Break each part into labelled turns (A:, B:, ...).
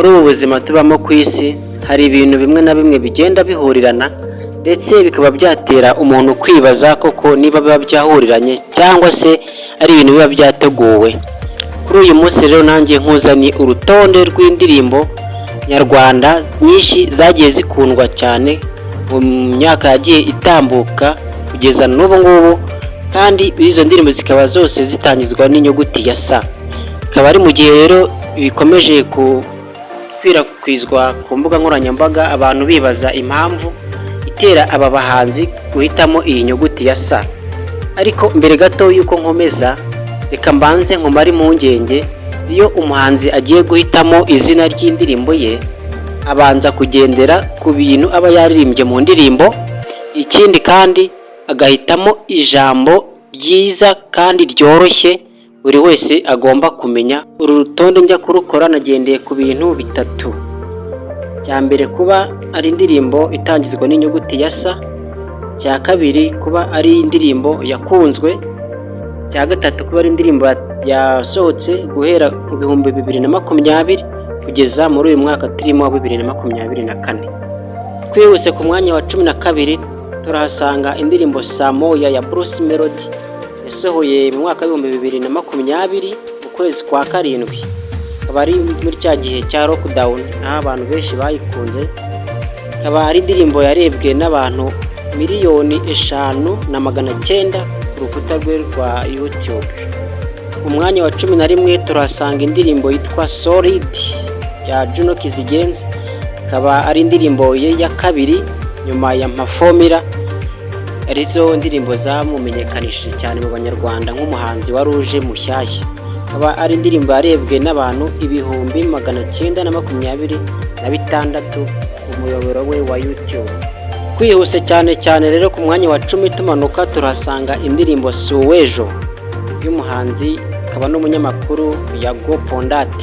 A: Muri ubu buzima tubamo ku isi, hari ibintu bimwe na bimwe bigenda bihurirana, ndetse bikaba byatera umuntu kwibaza koko niba biba byahuriranye cyangwa se ari ibintu biba byateguwe. Kuri uyu munsi rero nanjye nkuzaniye urutonde rw'indirimbo nyarwanda nyinshi zagiye zikundwa cyane mu myaka yagiye itambuka kugeza n'ubu ngubu, kandi izo ndirimbo zikaba zose zitangizwa n'inyuguti ya S. Ikaba ari mu gihe rero bikomeje gukwirakwizwa ku mbuga nkoranyambaga, abantu bibaza impamvu itera aba bahanzi guhitamo iyi nyuguti ya S. Ariko mbere gato y'uko nkomeza, reka mbanze nkumare impungenge. Iyo umuhanzi agiye guhitamo izina ry'indirimbo ye, abanza kugendera ku bintu aba yaririmbye mu ndirimbo, ikindi kandi agahitamo ijambo ryiza kandi ryoroshye buri wese agomba kumenya. Uru rutonde njya kurukora nagendeye ku bintu bitatu: icya mbere, kuba ari indirimbo itangizwa n'inyuguti ya S; icya kabiri, kuba ari indirimbo yakunzwe; icya gatatu, kuba ari indirimbo yasohotse guhera mu 2020 kugeza muri uyu mwaka turimo wa 2024. Twihuse, ku mwanya wa 12 turahasanga indirimbo Saa Moya ya Bruce Melody, yasohoye mu mwaka wa 2020 mu kwezi kwa karindwi, akaba ari muri cya gihe cya lockdown, aho abantu benshi bayikunze. Ikaba ari indirimbo yarebwe n'abantu 5,900,000 ku rukuta rwe rwa YouTube. Ku mwanya wa 11 turahasanga indirimbo yitwa Solid ya Juno Kizigenza, ikaba ari indirimbo ye ya kabiri nyuma ya Mpa Formula, arizo ndirimbo zamumenyekanishije cyane mu Banyarwanda nk'umuhanzi wari uje mushyashya. Akaba ari indirimbo yarebwe n'abantu 926,000 ku muyoboro we wa YouTube. Twihuse cyane cyane rero, ku mwanya wa 10 tumanuka turahasanga indirimbo Suwejo y'umuhanzi akaba n'umunyamakuru Yago Pon Dat,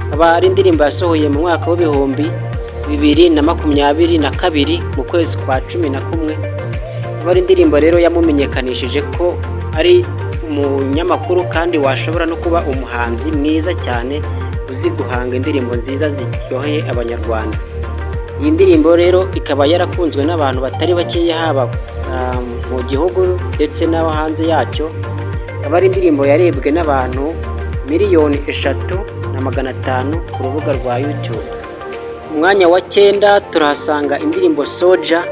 A: akaba ari indirimbo yasohoye mu mwaka wa 2022 mu kwezi kwa 11. Akaba ari indirimbo rero yamumenyekanishije ko ari umunyamakuru kandi washobora no kuba umuhanzi mwiza cyane uzi guhanga indirimbo nziza ziryoheye Abanyarwanda. Iyi ndirimbo rero ikaba yarakunzwe n'abantu batari bakeya, haba mu gihugu ndetse no hanze yacyo. Akaba ari indirimbo yarebwe n'abantu 3,500,000 ku rubuga rwa YouTube. Ku mwanya wa 9 turahasanga indirimbo Soja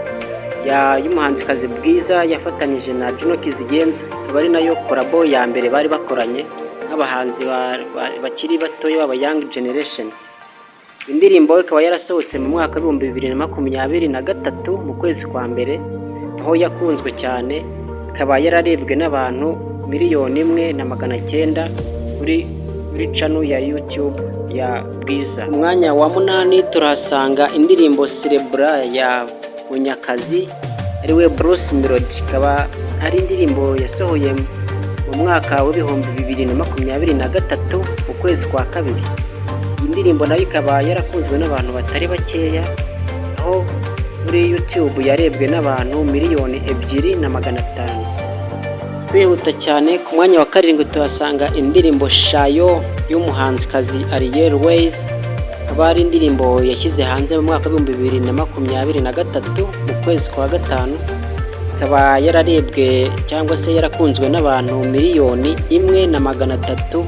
A: y'umuhanzikazi Bwiza yafatanyije na Juno Kizigenza, akaba ari nayo collabo ya mbere bari bakoranye nk'abahanzi bakiri batoya b'aba young generation. Indirimbo ikaba yarasohotse mu mwaka wa 2023 mu kwezi kwa mbere, aho yakunzwe cyane, ikaba yararebwe n'abantu 1,900,000 kuri channel ya YouTube ya Bwiza. Ku mwanya wa 8 turahasanga indirimbo Celebra ya Munyakazi, ariwe Bruce Melody, ikaba ari indirimbo yasohoye mu mwaka wa 2023 mu kwezi kwa kabiri. Iyi ndirimbo nayo ikaba yarakunzwe n'abantu batari bakeya, aho muri YouTube yarebwe n'abantu 2,500,000. Twihuta cyane, ku mwanya wa 7 tuhasanga indirimbo Shayo y'umuhanzikazi Ariel Wayz, akaba ari indirimbo yashyize hanze mu mwaka wa 2023 mu kwezi kwa gatanu, ikaba yararebwe cyangwa se yarakunzwe n'abantu 1,300,000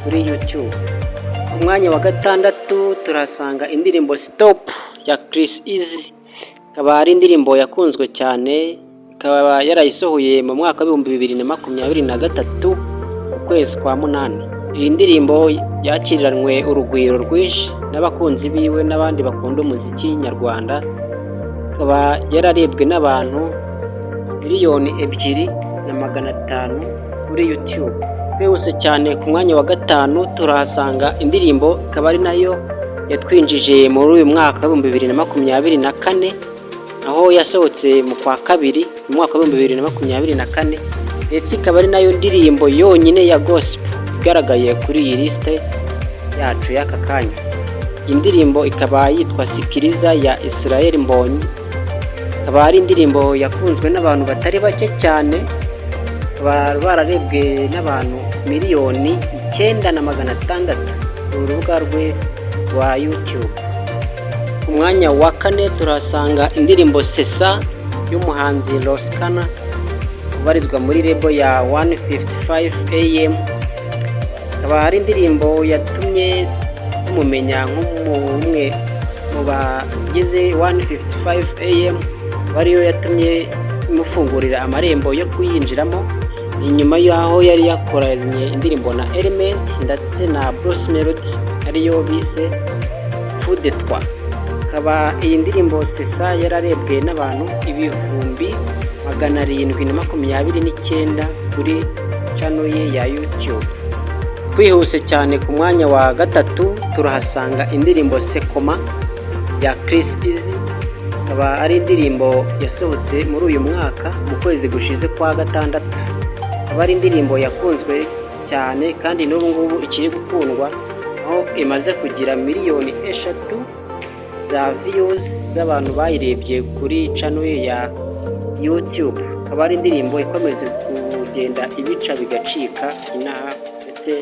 A: kuri YouTube. Ku mwanya wa 6 turahasanga indirimbo Stop ya Chriss Eazy, ikaba ari indirimbo yakunzwe cyane, ikaba yarayisohoye mu mwaka wa 2023 mu kwezi kwa munani. Iyi ndirimbo yakiranywe urugwiro rwinshi n'abakunzi biwe n'abandi bakunda umuziki nyarwanda, ikaba yararebwe n'abantu 2,500,000 kuri YouTube. Twihuse cyane, ku mwanya wa 5 turahasanga indirimbo ikaba ari nayo yatwinjije muri uyu mwaka wa 2024, aho yasohotse mu kwa kabiri mu mwaka wa 2024, ndetse ikaba ari nayo ndirimbo yonyine ya gospel igaragaye kuri iyi lisite yacu y'aka kanya. Iyi ndirimbo ikaba yitwa Sikiriza ya Israel Mbonyi, ikaba ari indirimbo yakunzwe n'abantu batari bake cyane, bakaba bararebwe n'abantu 9,600,000 ku rubuga rwe rwa YouTube. Ku mwanya wa kane turahasanga indirimbo "Sesa" y'umuhanzi Ross Kana ubarizwa muri label ya 155 AM. Ikaba ari indirimbo yatumye tumumenya nk'umwe mu bagize 155 AM, ariyo yatumye imufungurira amarembo yo kuyinjiramo, inyuma y'aho yari yakoranye indirimbo na Element ndetse na Bruce Melody, ariyo bise "Fou de Toi". Ikaba iyi ndirimbo "Sesa" yararebwe n'abantu 729,000 kuri channel ye ya YouTube. Twihuse cyane, ku mwanya wa gatatu turahasanga indirimbo "Sekoma" ya Chriss Eazy. Ikaba ari indirimbo yasohotse muri uyu mwaka mu kwezi gushize kwa gatandatu. Akaba ari indirimbo yakunzwe cyane kandi n'ubu ngubu ikiri gukundwa, aho imaze kugira miliyoni 3 za views z'abantu bayirebye kuri channel ye ya YouTube. Akaba ari indirimbo ikomeza kugenda ibica bigacika inaha ndetse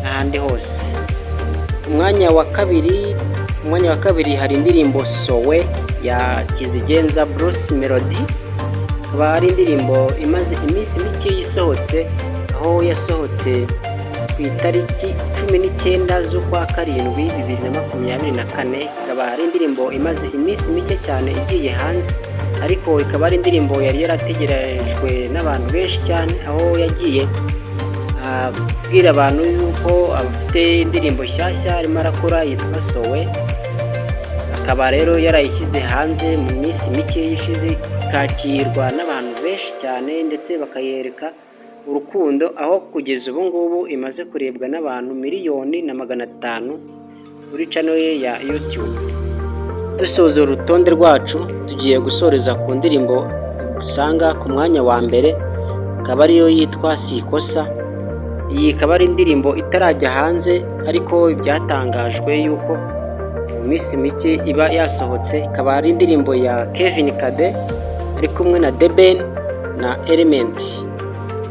A: n'ahandi hose. Ku mwanya wa kabiri hari indirimbo "Sowe" ya Kizigenza Bruce Melody. Akaba ari indirimbo imaze iminsi mike isohotse, aho yasohotse ku itariki 19 z'ukwa karindwi 2024. Ikaba ari indirimbo imaze iminsi mike cyane igiye hanze, ariko ikaba ari indirimbo yari yarategerejwe n'abantu benshi cyane, aho yagiye abwira abantu yuko afite indirimbo nshyashya arimo arakora yitwa "Sowe". Akaba rero yarayishyize hanze mu minsi mike ishize, ikakirwa n'abantu benshi cyane ndetse bakayereka urukundo, aho kugeza ubu ngubu imaze kurebwa n'abantu 1,5 miliyoni kuri channel ye ya YouTube. Dusoza urutonde rwacu, tugiye gusoreza ku ndirimbo usanga ku mwanya wa mbere, akaba ariyo yitwa "Sikosa". Iyi ikaba ari indirimbo itarajya hanze, ariko byatangajwe yuko mu minsi mike iba yasohotse. Ikaba ari indirimbo ya Kevin Kade ari kumwe na The Ben na Element.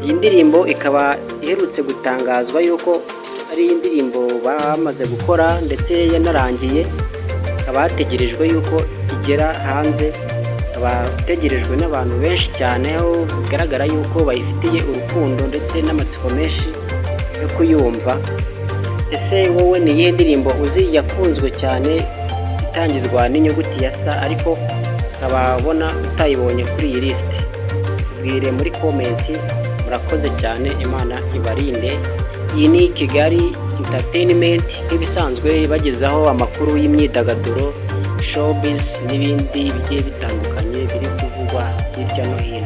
A: Iyi ndirimbo ikaba iherutse gutangazwa yuko ari indirimbo bamaze gukora ndetse yanarangiye, ikaba hategerejwe yuko igera hanze. Ikaba itegerejwe n'abantu benshi cyane, aho bigaragara yuko bayifitiye urukundo ndetse n'amatsiko menshi yo kuyumva. Ese wowe ni iyihe ndirimbo uzi yakunzwe cyane itangizwa n'inyuguti ya sa, ariko ukaba ubona utayibonye kuri iyi lisite? Tubwire muri comment. Murakoze cyane, Imana ibarinde. Iyi ni Kigali Entertainment, nk'ibisanzwe ibagezaho amakuru y'imyidagaduro, showbiz n'ibindi bigiye bitandukanye biri kuvugwa hirya no hino.